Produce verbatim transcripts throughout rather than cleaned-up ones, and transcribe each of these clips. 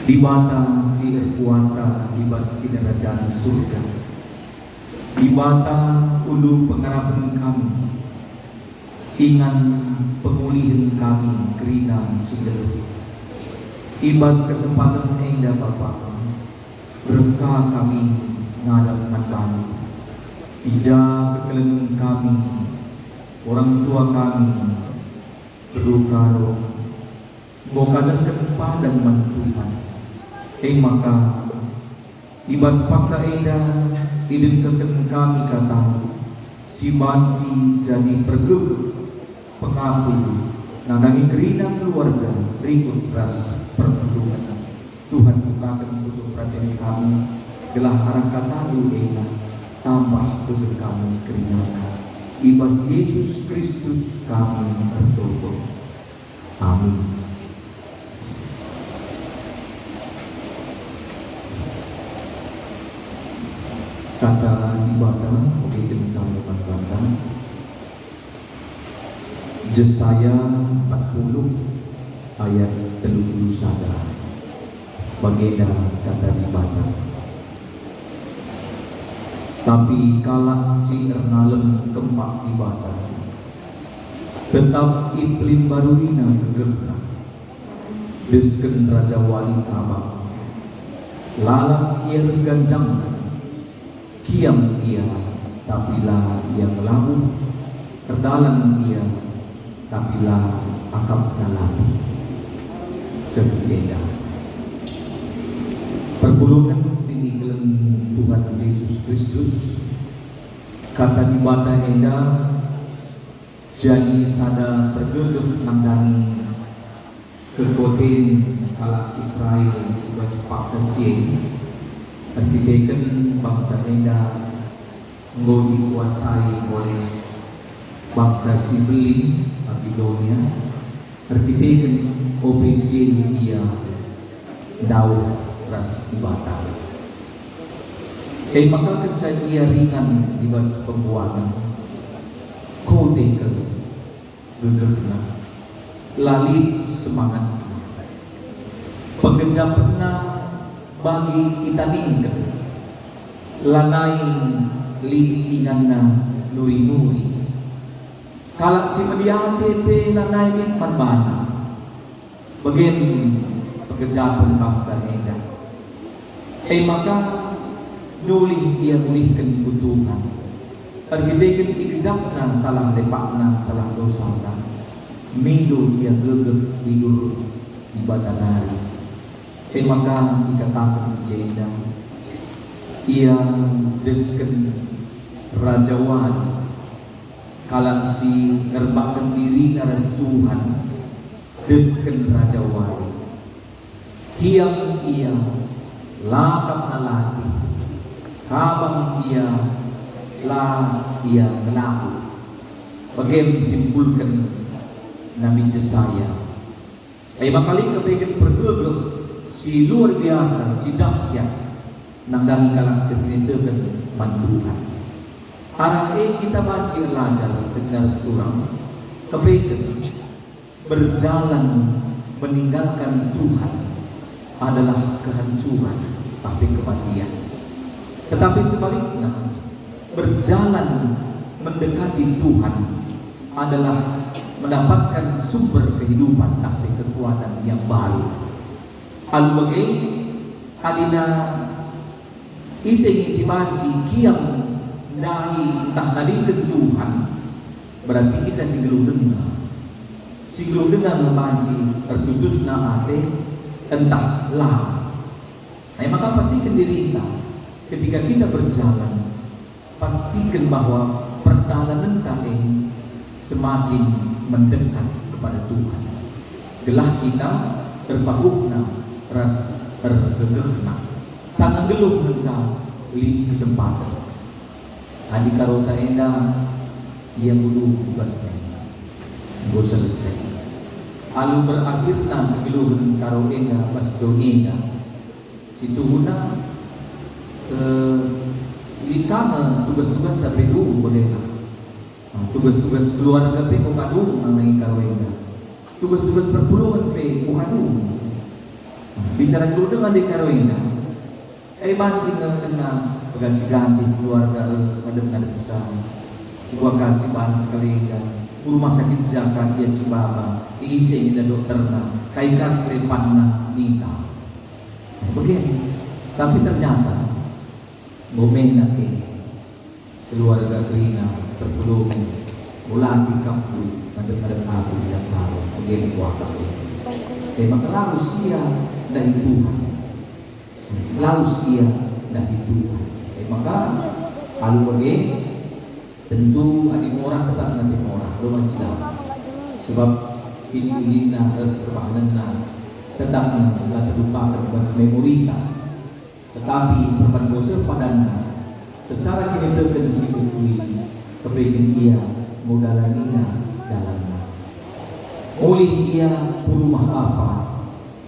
Dibata si erkuasa i bas Kinirajan Surga, Dibata ulu pengarapen kami, ingan pengulihen kami kerina si nggeluh. I bas kesempaten enda, Bapa, reh ka kami ngadap man bandu. I ja kekelengen kami, orang tua kami, beru Karo, enggo kadehken padan man Tuhan. E maka, i bas paksa enda, idengkehken kami kataNdu, si banci jadi pergegeh, pengapul, nandangi kerina keluarga, rikut ras perpulungen. Tuhan, bukaken pusuh peraten kami, gelah arah kataNdu enda tambah gegeh kami kerinana. I bas Yesus Kristus kami ertoto. Amin. Kata Dibata, pegeken kami man banta. Jesaya empat puluh ayat telu puluh sada. Bagenda kata Dibata. Tapi kalak si ernalem kempak Dibata, tetap ipelimbarurina gegehna. Desken rajawali kabang, lalap ia erganjangna. Kiam ia, tapi la ia ngelabuh, erdalan ia, tapi la akapna latih. Seh jenda. Perpulungen si ikelengi Tuhan Jesus Kristus, kata Dibata enda jadi sada pergegeh nandangi kekoten kalak Israel i bas paksa si e, erkiteken bangsa enda enggo dikuasai oleh bangsa si mbelin, Babilonia, erkiteken ope si e ia ndauh ras Dibata. E maka kenca ia ringan i bas pembuangen, kote kal gegehna, la lit semangatna. Penggejapenna bagi itandingken, lanai lit inganna nuri-nuri. Kalak si meliate pe lanai lit man bana. Bage me penggejapen bangsa enda. E maka, nulih ia mulihken ku Tuhan. Erkiteken igejapna salah lepakna, salah dosana, mindo ia gegeh i bas Dibata nari. E maka ikataken i jenda, ia desken rajawali, kalak si ngerbakken dirina ras Tuhan, desken rajawali. Kiam ia, la akapna latih, kabang ia, la ia ngelabuh. Bage me simpulken Nabi Jesaya. E maka lit kepeken pergegeh si luar biasa, si dahsyat, nandangi kalak si erkiniteken man Tuhan. Arah e kita banci erlajar segenari turang, kepeken berjalan meninggalkan Tuhan adalah kehancuran, tapi kematian. Tetapi sebaliknya, berjalan mendekati Tuhan adalah mendapatkan sumber kehidupan, tapi kekuatan yang baru. Alu bage, adina ise nge si banci kiam ndai ntah nadingken Tuhan, berarti kita si nggeluh denga. Si nggeluh denga nge banci ertutusna ate ntah la. E maka pastiken dirinta, ketika kita berjalan, pastiken bahwa perdalanenta e semakin mendekat kepada Tuhan. Gelah kita erpaguhna ras ergegehna. Sanga nggeluh ngenca lit kesempaten. Adi Karota enda, ia mudu ku bas e. Enggo selesai. Alu berakhirna kegeluhen Karo enda bas doni enda, si tuhuna, eh, lit ka nge tugas-tugasta pe dung bagena. Nah, tugas-tugas keluarga pe enggo ka dung nandangi Karo enda. Tugas-tugas perpulungen pe enggo ka dung. Bicara keluarga mande karo enda, e banci nge kena peganci-ganci keluarga reh ngadep-ngadep sa. Kuga ka si banci kal enda, ku rumah sakit ja ka ia si baba, ise nina dokterna, kai ka si lepanna ninta. E bage. Tapi ternyata, bomena ke keluarga kerina, perpulungen, mulati kaplu ngadep-ngadep aku bilang baru, bage kuakap e. E maka lawes ia ndahi Tuhan. Lawes ia ndahi Tuhan. E maka alu bage, tentu adi morah tetap nanti morah, lo mancila. Sebab kiniulina ras perbahanenna tetap la terlupaken bas memorita. Tetapi perban boseh padanna, secara kiniteken si ukui, kepeken ia enggo dalanina dalanna. Mulih ia ku rumah Bapa,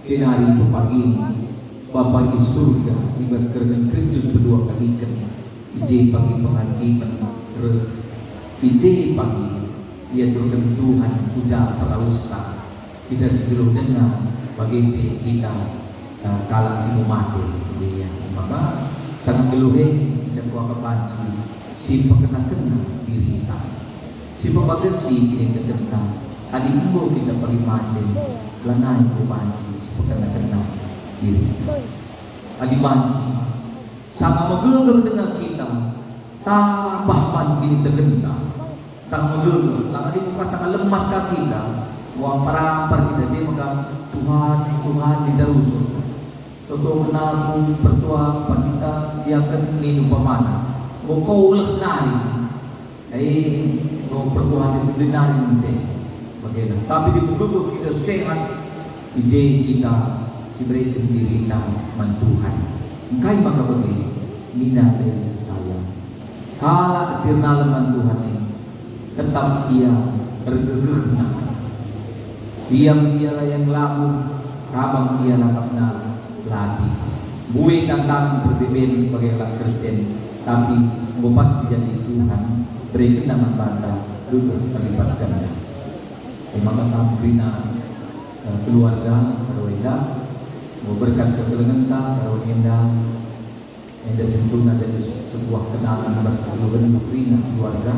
jenari pepagin Bapa i Surga i bas gerehen Kristus pedua kaliken, i je pagi penghakimen reh, i je pagi iaturken Tuhan ku ja perausta. Kita si geluh denga, bage pe kita, eh, kalak si enggo mate, ya. Maka, sanga geluh e, nca kuakap banci si pekena-kena dirinta. Si pebagesi kinitekenta, adi enggo kita pagi mate, lanai enggo banci si pekena-kena dirinta. Adi banci, sanga megegeh denga kita, tambah man kinitekenta. Sanga megegeh, la ngadi muka sanga lemas ka kita, muampar-ampar kita je maka, "Tuhan, Tuhan," ninta rusur. Toto kena aku pertua, pandita, diaken, nin umpamana. Enggo ko uleh nari. Eh, enggo perbuah ate si mbelin nari nge. Bagena. Tapi adi megegeh kita sehat, i je kita si bereken dirita man Tuhan. Engkai maka bage? Nina Ellen Cesaya. Kalak si ernalem man Tuhan e, tetap ia ergegehna. Diam ia layang labuh, rabang ia rangkapna latih. Mbue tantangen perbeben sebagai kalak Kristen, tapi enggo pasti janji Tuhan berekenNa man banta gegeh erlipat ganda. E maka kam kerina, eh, keluarga, karo enda, enggo berkat kekelengenta, karo enda, enda tentuna jadi se-, sebuah kenangan bas kegeluhen kerina keluarga,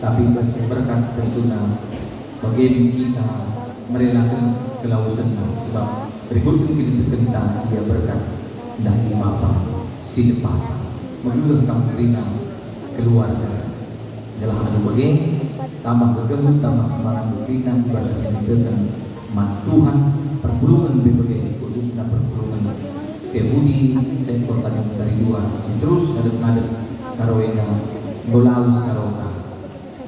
tapi bas berkat tentuna bage kita merelaken kelawesna, sebab berikutken kinitekenta ia berkat ndahi Bapa si lepasa. Megegeh kam kerina keluarga. Gelah alu bage, tambah gegeh, tambah semangat kerina bas kiniteken man Tuhan, perpulungen B B G, khususna perpulungen Setiabudi, sektor Tanjung Sari dua, si terus ngadep-ngadep karo enda, enggo lawes karonta.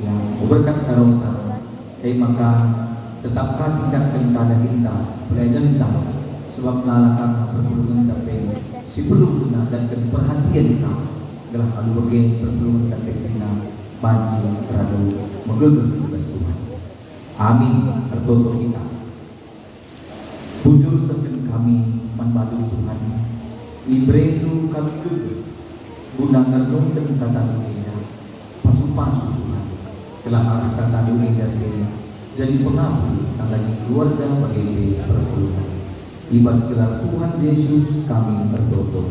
Ya, enggo berkat karonta, e maka tetap ka tingkatken dahinta, pelayanenta, sebab lala ka perpulungenta pe si perlu guna datken perhatienta, gelah alu bage perpulungenta pe kerina banci radu megegeh i bas Tuhan. Amin. Ertoto kita. Bujur sehken kami man bandu Tuhan, ibereNdu kami gegeh guna ngernungken kataNdu enda. Pasu-pasu Tuhan, gelah arah kataNdu enda pe jadi pengabul nandangi keluarga bage pe perpulungen. I bas gelar Tuhan Jesus kami ertoto.